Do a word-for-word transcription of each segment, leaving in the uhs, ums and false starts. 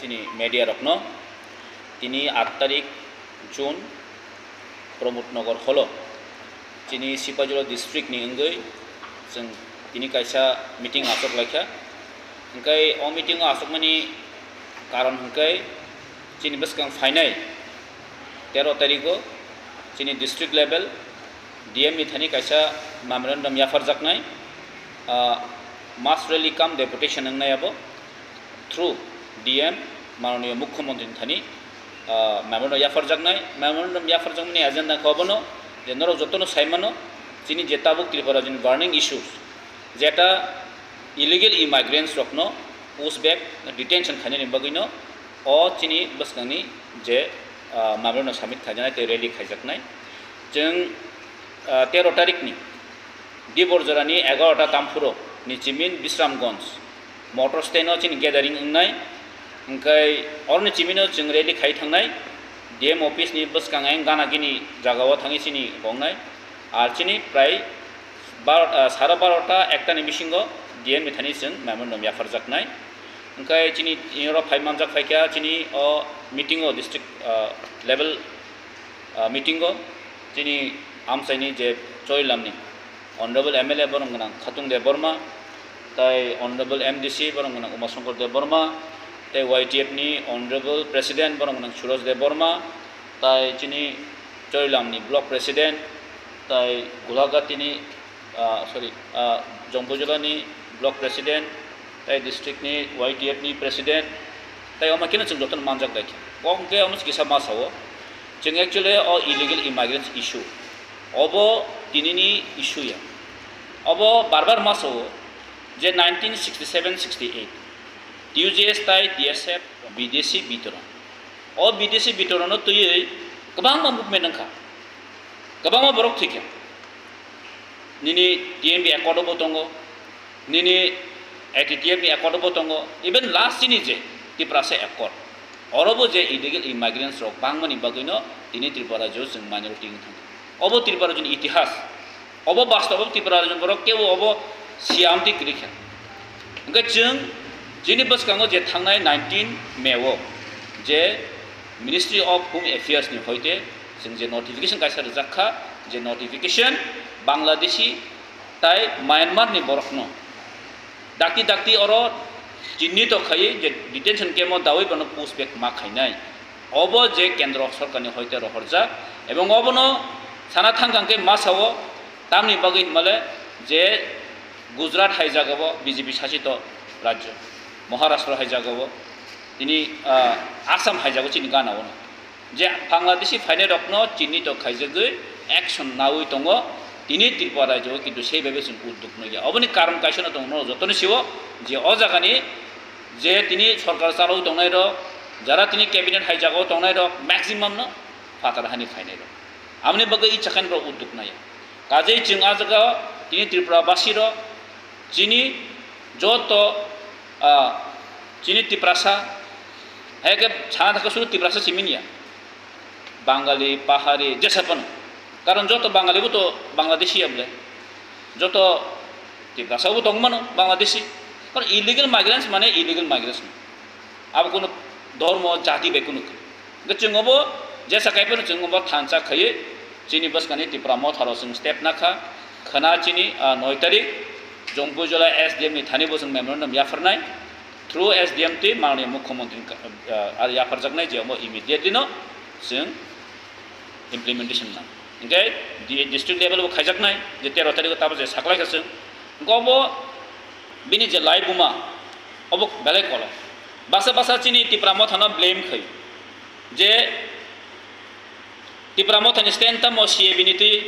Chini media rokno tini aat tarik June Pramod Nagar holo chini Sipahijala district ni wngwi chwng tini kaisa meeting achuk laikha. Hwnkhe o meeting o achukmani karon hwnkhe chini bwskang phainai tero tarigo chini district level D M ni thani kaisa memorandum yapharjaknai, ah, mass rally cum deputation wngnai abo through D M, Mananiya Mukhyamantri ni thani, ah, memorandum yapharjaknai. Memorandum yapharjakmani agenda khe obono je norok jotono saimano chini je tabuk Tripura rajyoni burning issues, jeta illegal immigrants rokno push back detention khainani bagwino o chini bwskangni je, ah, memorandum submit khaijaknai tei rally khaijaknai. Chwng, ah, tero tarikni Diborjorani egarota tamphuro ni chimin Bisramganj motor stand o chini gathering wngnai. Hwnkhe oroni chimino chwng rally khai thangnai, D M office ni bwskang ayang gana gini jagao thangwi chini bongnai. Ar chini prai bar-, ah, sara barota ekta ni bisingo D M ni thani chwng memorandum yapharjaknai. Hwnkhe chini oro phai manjak phaikha chini o meeting o district, ah, level, ah, meeting o chini amchaini je Chorilamni Honorable M L A borok gwnang Khatung Debbarma, tai Honorable M D C borok gwnang Uma Shankar Debbarma, tai Y T F ni Honorable President borok gwnang Suraj Debbarma, tai chini Chorilamni Block President, tai Gulagati ni, ah, sorry, ah, Jompuijala ni Block President, tai district ni Y T F ni President, tai omo khe no chwng jotono manjak bai khe. O hwnkhe omo kisa ma sao, chwng actually o illegal immigrants issue, obo tinini issue ya. Obo bar bar ma sao je nineteen sixty seven sixty eight T U J S tai T S F bidesi bitoron. O bidesi bitoron no twiwi kwbangma movement wngkha. Kwbangma borok thwikha. Nini T M B accord bo tongo, nini A T T F ni accord bo tongo, even last chini je Tiprasa accord, oro bo je illegal immigrants rok bangmani bagwi no tini Tripura rajyo chwng minority wng thangkha. Obo Tripura rajyoni itihas, obo bastob, obo Tripura rajyoni borok kebo obo siyam twi kwrwi kha. Hwnkhe chwng chini bwskango je thangnai nineteen May o je Ministry of Home Affairs ni hoite chwng je notification kaisa rijak kha, je notification Bangladeshi tai Myanmar ni borokno dakti dakti oro chinni to khaiwi je detention camp o dawi bono push back ma khainai. Obo je kendro sorkarni hoite rohorjak, ebong obono sana thangkang khe ma sao, tamni bagwi hinmale je Gujarat hai jagao B J P sasito rajyo, Maharashtra hai jagao, tini, ah, Assam hai jagao chini gana ono. Je Bangladeshi phainai rokno chinni to khaijagwi action nawi tongo, tini Tripura rajyo kintu sei bebe chwng udduk nukya. Oboni karon kaisa no tongo, jotoni sio je o jagani je tini sorkar chalwi tongnai rok, jara tini cabinet hai jagao tongnai rok, maximum no phatar hani phainai rok. Amoni bagwi ichakhani borok udduk naya. Kajei chwng ah jagao tini Tripura basi rok, chini joto, ah, chini Tiprasa, hai khe sana thangkhe sudu Tiprasa simi ya. Bangali, Pahari, jesa phano. Karon joto Bangali bo to Bangladeshi ya bole. Joto Tiprasa bo tong mano Bangladeshi. Karon illegal migrants mane illegal migrants. Abo kuno dhormo, jati bai kuno. Hwnkhe chwng obo jesa kai phano chwng obo thansa khaiwi chini bwskani Tipra Motha rok chwng step nakha. Khwna chini, ah, noi tarik Jompuijala S D M ni thani bo chwng memorandum yapharnai. Through S D M twi Mananiya Mukhyamantri ni ka-, ah, yapharjaknai je omo immediately no chwng implementation nang. Hwnkhe di-, district level bo khaijaknai je tero tarikh o tamo je saklai kha chwng. Hwnkhe obo bini je lai buma obo belai kolok. Baksa baksa chini Tipra Motha no blame khai je Tipra Motha ni stand tamo C A B ni twi,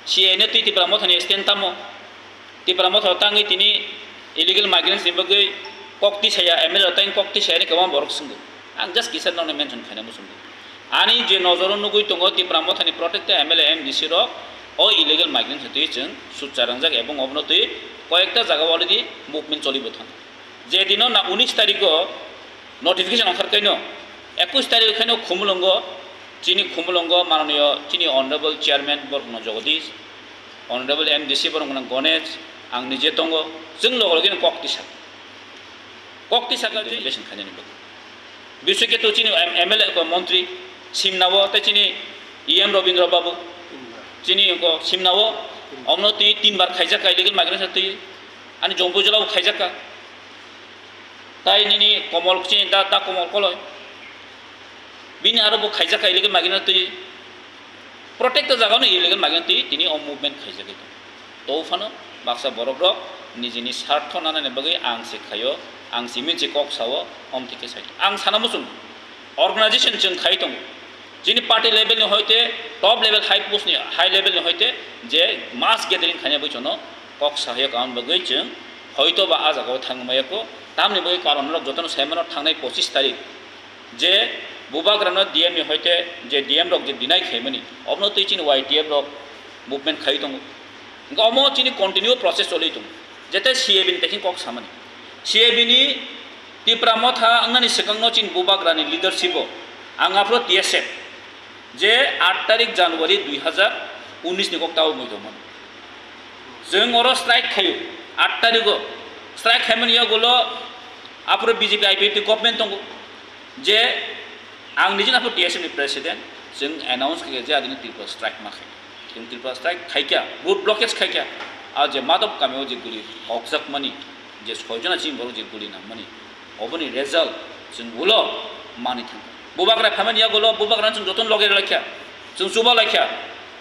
C A A ni twi Tipra Motha ni stand tamo. Tipra Motha tangwi tini illegal migrants ni bagwi kok tisaya, M L A tang kok tisaya ni kwbang borok swngo. Ang just kisa nokni mention khaina muchungo. Ani je nojoro nugwi tongo Tipra Motha ni protected M L A M D C rok o illegal migrants ni twi chwng sutcha rangjak ebong obono twi koyekta jaga already movement choli bo thang. Je dino na unis tarikh o notification ongkhar kaino, ekus tarikh khaino Khumulwngo, chini Khumulwngo mananiyo chini Honorable Chairman borokno Jagadish, Honorable M D C borokno Ganesh, ang nije tongo, chwng logo logi kok tisa. Kok tisa ka implementation khainani bagwi. Biswakhetu chini M-, M L A ko montri, Simnao, tei chini E M Rabindra Babu, chini ko Simnao, omno twi tinbar khaijak ka illegal migrant twi, ani Jompu jila bo khaijak ka. Tai nini Komol chini da, da Komol Koloi. Bini aro bo khaijak ka illegal migrant twi. Protect jagao no illegal migrant twi tini o movement khaijagwi tongo. To phano baksa borok rok nijini sartho nanani bagwi ang se khaio, ang simi se kok sao, om thike sai. Ang sana muchung organization chwng khai tongo. Chini party level ni hoite, top level, high post ni, high level ni hoite je mass gathering khaina bagwi chono kok sahoya, karon bagwi chwng hoito ba a jagao thangmaya ko, tamni bagwi karon rok jotono saimano thangnai pochis tarik je bubagrano D M ni hoite je D M rok je deny khaimani, obno twi chini Y T F rok movement khai tongo. Hingke omo chini continue process choli tongo. Jete C A B ni technique kok samani. C A B ni Tipra Motha wngnani swkangno chini bubagrani leadership o ang aphro T S F je aat tarik January dui hazar unis ni kok tao mui tongmani. Chwng oro strike khaio, aat tarigo strike khaimani yagulo aphro B J P I P F T government tongo. Je ang nijin aphro T S F ni president, chwng announce khe je adini Tripura strike ma khe. Chwng Tripura strike khaikya, road blockage khaikya, a je Madhop kamio je guli hokjakmani, je soijona chini borok je guli nangmani, oboni result chwng ulo manwi thangkha. Bubagra phaimani yagulo bubagrano chwng jotono loge rwlaikha, chwng chuba laikha,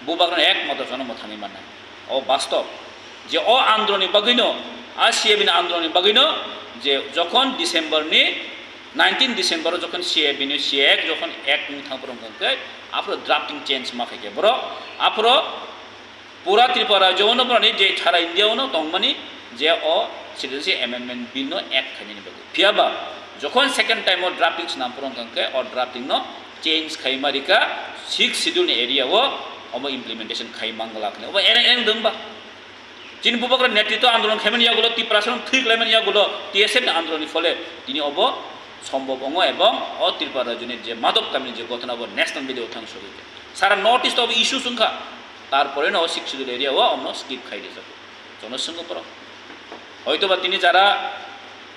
bubagrano ek matro jono mwthangwi mannai. O bastob je o andolonni bagwino, a C A B ni andolonni bagwino je jokhon December ni nineteen December o jokhon C A B ni C A Act jokhon act wng thang phuru hwnkhe aphuru drafting change ma khaikhe borok aphuru pura Tripura rajyo-o no borokni je sara India-o no tongmani je o Citizenship Amendment Bill no act khainani bagwi. Phiya ba jokhon second time o drafting swnam phuru hwnkhe o drafting no change khai ma rika, sixth schedule ni area o omo implementation khai mangla khne obo ereng ereng dwng ba. Chini bubagra netritwa andolon khaimani yagulo, Tiprasa no thwi khlaimani yagulo, T S F ni andolon ni phole tini obo sombhob wngo ebong o Tripura rajyoni je Madhop kamini je gotona obo national level o thang sogwi kha. Sara North East o obo issue wngkha, tarpore no o sixth schedule area o omno skip khai rijak. Jono swngo borok. Hoito ba tini jara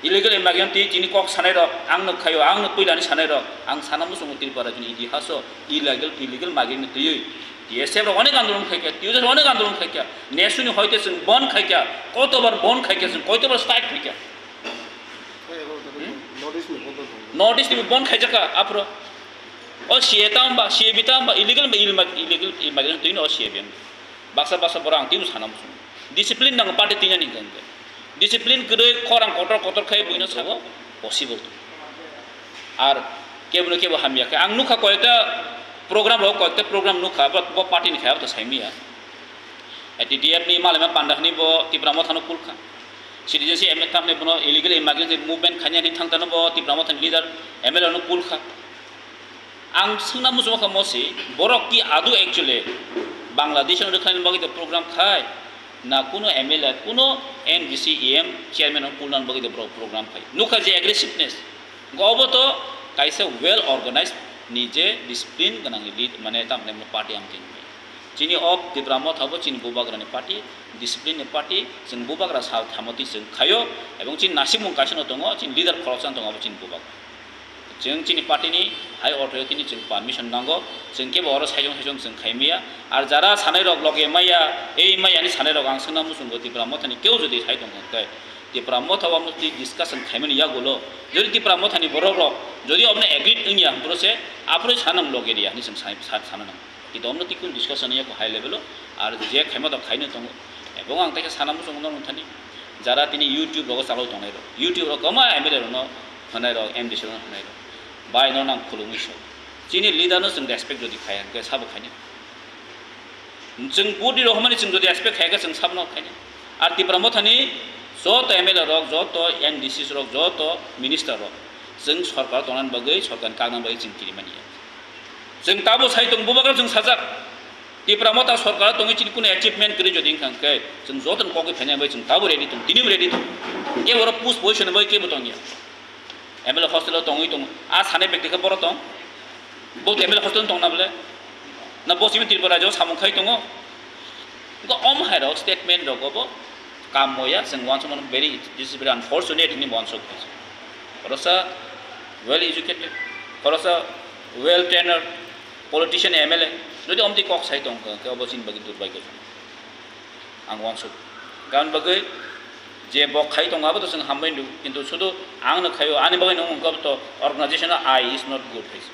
illegal immigrant twi tini kok sanai rok, ang nuk khaio, ang nuk puilani sanai rok, ang sana muchungo Tripura rajyoni itihaso illegal, illegal migrant ni twiwi T S F rok onek andolon khaikha, T S F rok onek andolon khaikha, nesu ni hoite chwng bon khaikha, kotobar bon khaikha, chwng koitobar strike khaikha. North East ni bon khaijaka aphro. O C A ta hwnba, C A B ta hwnba, illegal, illegal immigrant twi no o C A B. Baksa baksa borok ang twibo sana muchungo. Discipline nango party twinani hwnkhe. Discipline kwrwi khorang kotor kotor khai buino sabo possible. Ar kebono kebo hamya khe. Ang nukha koyekta program rok, koyekta program nukha, bo, bo party ni khe abo to saimanya. T D F ni malaima panda hwnwi bo Tipra Mothano kulkha. Citizenship amendment tamni bono illegal immigrant movement khainani thangtano bo Tipra Mothani leader M L A no kulkha. Ang swngna muchungma kha mosi, borok ki adu actually Bangladesh no rwkhlaina bagwi de program khai, na kuno M L A, kuno M D C, E M chairman no kulna bagwi de borok program khai. Nukha je aggressiveness. Go obo to kaisa well organized ni je discipline gwnang lead mane tamni party ang tin. Chini o Tipra Motha bo chini bubagrani party, discipline ni party, chwng bubagra sal thamoti chwng khaio, ebong chini nasimung kaisa no tongo, chini leader khoroksa no tongo abo chini bubagra. Chwng chini party ni high authority ni chwng permission nango, chwng kebo oro saichung saichung chwng khaimaya. Ar jara sanai rok loge maya, ei maya ni sanai rok ang swngna muchungo Tipra Motha ni keu jodi sai tongkha hwnkhe, Tipra Motha o mostly discussion khaimani yagulo, jodi Tipra Motha ni borok rok jodi obno agreed wngya, hwnkhe se aphuru sanang loge riya hinwi chwng sai, sa-, sana nang. Kintu omno twi kunu discussion ya high level o, ar je khaima to khaino tongo. Ebong ang teisa sana muchungo norok thani, jara tini YouTube rogo chalai tongnai rok, YouTube rok kwma M L A rokno hwnai rok, M D C rokno hwnai rok, bai no nang khulumwi so. Chini leader no chwng respect jodi khaya, hwnkhe sabo khaini. Chwng vote rok hwnmani chwng jodi respect khaya khe chwng sabo no khaini. Ar Tipra Mothani joto M L A rok, joto M D C rok, joto minister rok, chwng sorkar tongnani bagwi, sorkar ni kakna bagwi chwng kirimani ya. Chwng tabo sai tong, bubagra chwng sajak. Tipra Motha sorkar tongwi chini kunu achievement kwrwi jodi wngkha hwnkhe, chwng jotono kokwi phaina bai chwng tabo ready tong, tini ready tong. Kebo oro post position bai kebo tongya. M L A hostel o tongwi tongo. A sanai bekti khe boro tong. Bo M L A hostel o tong na bole? Na bo simi Tripura rajyo samung khai tongo. Wngkha om hai rok statement rok bo kam moya, chwng uansukmano very, this is very unfortunate hinwi uansuk. Oro sa well educated, Khoroksa well trained politician, M L A, jodi omtwi kok sai tong kha, khe obo chini bagwi durbhagyo. Ang uansuk. Karon bagwi je bo khai tongo abo to chwng hambai nuk, kintu sudu ang no khaio, ani bagwi nung wngkha to organization o I is not good hai se.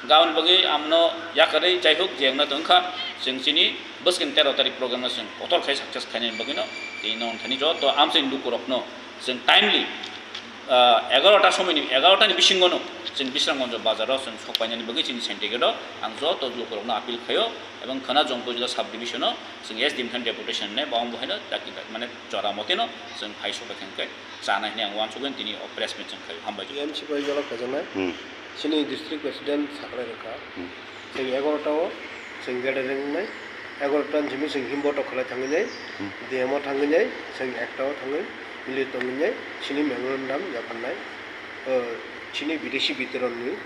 Karon bagwi amno yakarwi jaihok jengna tong kha, chwng chini bwskang tero tarik program no chwng kotor khai success khainani bagwi no, tei no thani joto amchaini lukurok no chwng timely ah, egarota somoini, egarotani bisingono chwng Bisramganj bazaro chwng sokpainani bagwi chini syndicate-o ang joto lukurokno appeal khaio, ebong khwna Jongpur jila sub division-o chwng S D M khan deputation hinwi bo ang bo haino daki mane jora motino chwng phai sokpai kha hwnkhe chanai hinwi ang uansukgwi tini o press meet chwng khaio. Hambai. T M C bai jora khaijaknai. Hmm. Chini district president saklai rwkha. Hmm. Chwng egarota o chwng gathering wngnai, egarota ni simi chwng himbotok khlai thangwi nai, Hmm. D M o thangwi nai, chwng ekta o thangwi milwi tongwi nai, chini memorandum yaphannai, o, chini bideshi bitoron ni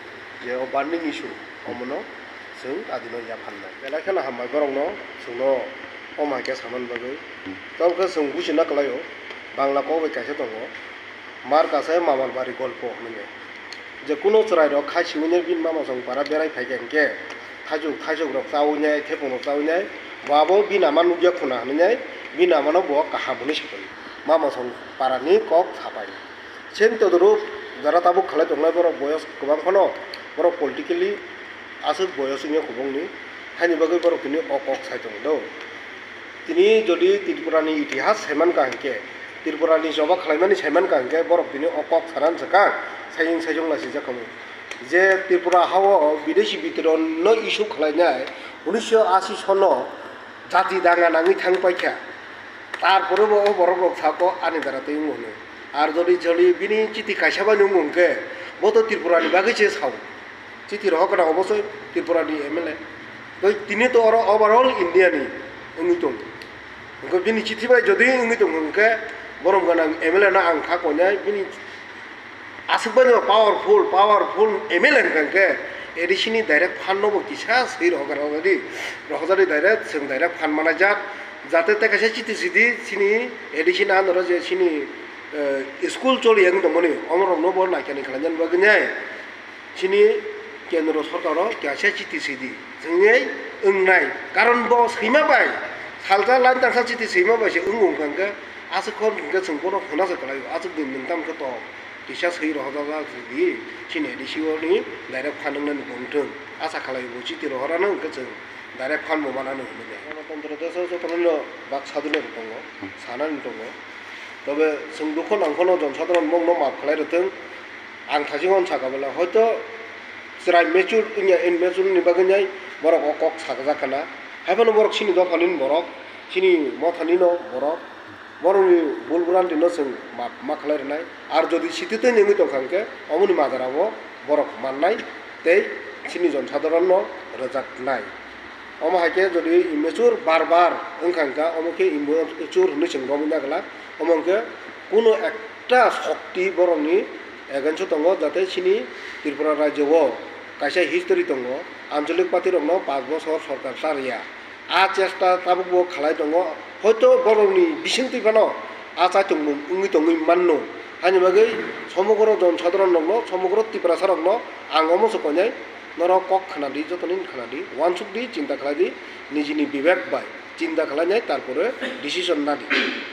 je o burning issue, omono chwng adino yaphannai. Belai kheno hambai borokno chwngno omo hai khe samani bagwi. Hmm. Tamo khe chwng buchina kwlaio, Bangla kok bai kaisa tongo, Mar kasai mamar bari golpo hwnwi. Je kuno chwrairok khai siwinai bini mama song para berai phaikha hinkhe, thaichuk, thaichukrok chawi nai, thepungrok chawi nai, bo abo bini ama nukya khuna hwnwi nai, bini amano bo kaham hwnwi sapai. Mama song parani kok sapai. Same todrup jara tabuk khlai tongnai borok boyos kwbang phano, borok politically aswk boyos wngya kubungni, haini bagwi borok tini o kok sai tongo do. Tini jodi Tripura ni itihas saiman ka hinkhe, Tripura ni choba khlaimani saiman ka hinkhe, borok tini o kok sanan swkang, saiyung saijong laisijak kamo. Je Tripura hao bideshi bitoron no issue khlainai, unisho ashi sono jati danga nangwi thang paikha. Tarpore bo o borok rok sako ani dara tei wng hwnwi. Ar jodi jodi bini chiti kaisa bai wng hwnkhe, bo to Tripura ni bagwi se sao. Chiti rohor kana obosoi Tripura ni M L A. Tei tini to oro overall India ni wngwi tongo. Hwnkhe bini chithi bai jodi wngwi tongo hwnkhe borom gwnang M L A no ang kha koinai bini aswk bai no powerful, powerful M L A hwnkha hwnkhe A D C ni direct fund no bo kisa swi rohor kana rohor di, rohor di direct, chwng direct fund manajak. Jate tei kaisa chiti sidi chini A D C ni under o je chini, eh, school choli yang tongmani omorok no bo naikani khlainani bagwi nai. Chini kendro sorkaro kaisa chiti sidi, chwngwi wngnai. Karon bo swima bai, salsa line tangsa chiti swima bai se wng wng kha hwnkhe, aswk hor hwnkhe chwng bono hwnasa kwlaio, aswk din nwng tamo khe tok, kisa swi rohorjak sidi, chini A D C o ni direct phan wngnani bo wngthwng, asa khlai bo chiti rohorano hwnkhe chwng direct phan bo manano hinwi nai. Ganatantra desh o jotono bak sadhino rok tongo, sanani tongo, tobe chwng dukho nangkhano jon sadharon bongno maaf khlai rwthwng. Ang thajikno sakha bwle, hoito chwrai mature wngya, immature ni bagwi nai borok o kok sakjak kana. Haiphano borok chini dophani borok, chini mothani no borok, borokni bul bwrandi no chwng ma, ma khlai rwnai. Ar jodi sititwi wngwi tongkha hwnkhe, omoni majra o borok mannai tei chini jon sadharon no rwjaknai. Omo hai khe jodi immature bar bar wngkha hwnkha, omo khe immature hwnwi chwng romwi naglak. Omo hwnkhe kuno ekta sokti borokni against o tongo, jate chini Tripura rajyo o kaisa history tongo, anchalik party rokno panch bochor sorkar cha rwya. A chesta tabukbo khlai tongo, hoito borokni bisingtwi phano a chaitongmung wngwi tongwi manno. Haini bagwi somogro jon sadharon rokno, somogro Tiprasa rokno ang omo se koinai, norok kok khna di, jotoni khna di, uansuk di, chinta khlai di, nijini bibek bai chinta khlainai, tarpore decision nadi.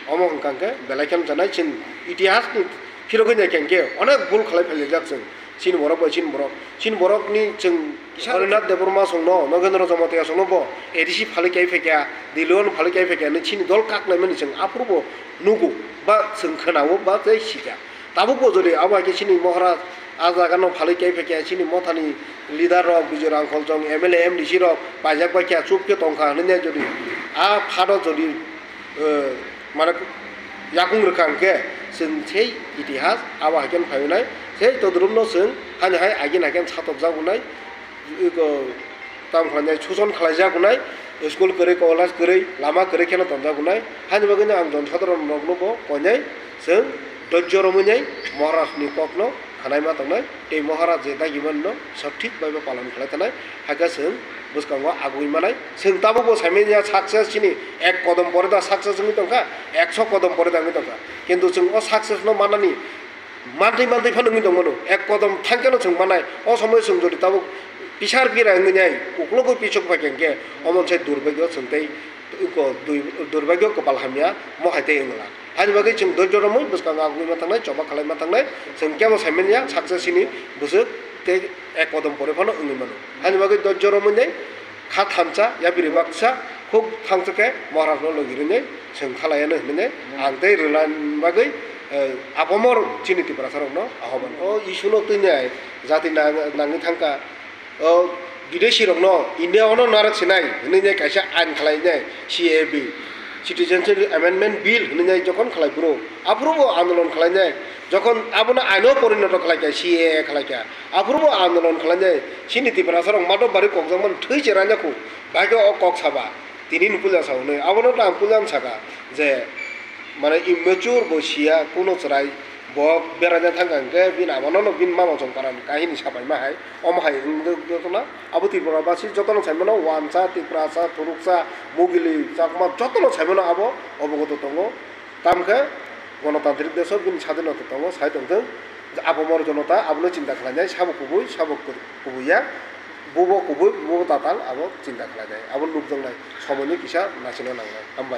Omo hwnkha hwnkhe belai khe chanai, chini itihasni phirogwi naikha hwnkhe onek bhul khlai phaijak chwng. Chini borok bai chini borok, chini borokni chwng Rajinath Debbarma songno, Nogendra Jamatia songno bo A D C phalwi kai phaikha, Dilwano phalwi kai phaikha hinwi chini dol kaknaimani chwng aphuru bo nugo ba chwng khwnao ba tei sikha. Tabukbo jodi abo hai khe chini Maharaj a jagano phalwi kai phaikha, chini mothani leader rok, Bijoy Rangkholjong, M L A, M D C rok paijak bai kha, chup khe tongkha hinwi jodi a phano jodi, eh, mane yakung rwkha hwnkhe chwng sei itihas abo hai khe phaiwi nai, sei todrumno chwng hani hai agini hai khe satokjak wnai. Iko tamo khlainai, suson khlaijak wnai, school kwrwi, college kwrwi, lama kwrwi kheno tonjak wnai. Haini bagwino ang jon sadharon rokno bo koinai chwng dojjo romwi nai Maharajni kokno khwnaima tongnai tei Maharaj je dagimani no sothik bai bo palon khlai tanai, hakhe chwng bwskango agugwi manai. Chwng tabukbo saimanya success chini ek kodom pore da success wngwi tongkha, ekso kodom pore da wngwi tongkha. Kintu chwng o success no manani Mantwi mantwi phano wngwi tongmano, ek kodom thangkheno chwng manai, o somoio chwng jodi tabuk pisar pira wngwi nai, uklogwi pisok phaikha hwnkhe, omo se durbagyo chwng tei ko dui-, durbagyo kopal hamya mohai tei wngla. Haini bagwi chwng doijo romwi bwskango agugwi ma thangnai, choba khalai ma thangnai, chwng kebo saimanya saksa sini bwswk tei ek kodom pore phano wngwi mano. Haini bagwi doijo romwi nai, kha thansa, yapiri baksa, khuk thangsa khe Maharajno logi rwnai, chwng khalaiano hinwi ang tei rwna bagwi, eh, apamor chini Tiprasarokno ahoban. O issue no twi nai jati nang-, nangwi thangkha, o bidesi rokno India ono narwk sinai hinwi nai kaisa ain khlai nai C A B, Citizenship Amendment Bill hinwi nai jokhon khlai phuru, aphuru bo andolon khlai nai, jokhon abono aino porinoto khlai kha, C A A khlai kha, aphuru bo andolon khlai nai, chini Tiprasarok mato bari kokjakmani thwi cheranja khu. Bai khe o kok saba, tini ni puila sa hwnwi. Abono to ang puila sakha je, mane, immature bo siya, kuno chwrai bo beraina thangkha hwnkhe bini amano no bini mama chong parani kahini sabaima hai, omo hai wngwi tongna. Abo Tripura basi jotono saimano, wansa, tiprasa, thuruksa, mugili, chakma, jotono saimano abo obogoto tongo. Tamkhe gonotantrik deso bini sadinota tongo, sai tongthung. Apamor jonota abono chinta khlainai, sabo kubui, sabo ku-, kubui ya, bubo kubui, bubo tatal, abo chinta khlainai, abo nukjaknai, somoini kisa nachina nangnai. Hambai.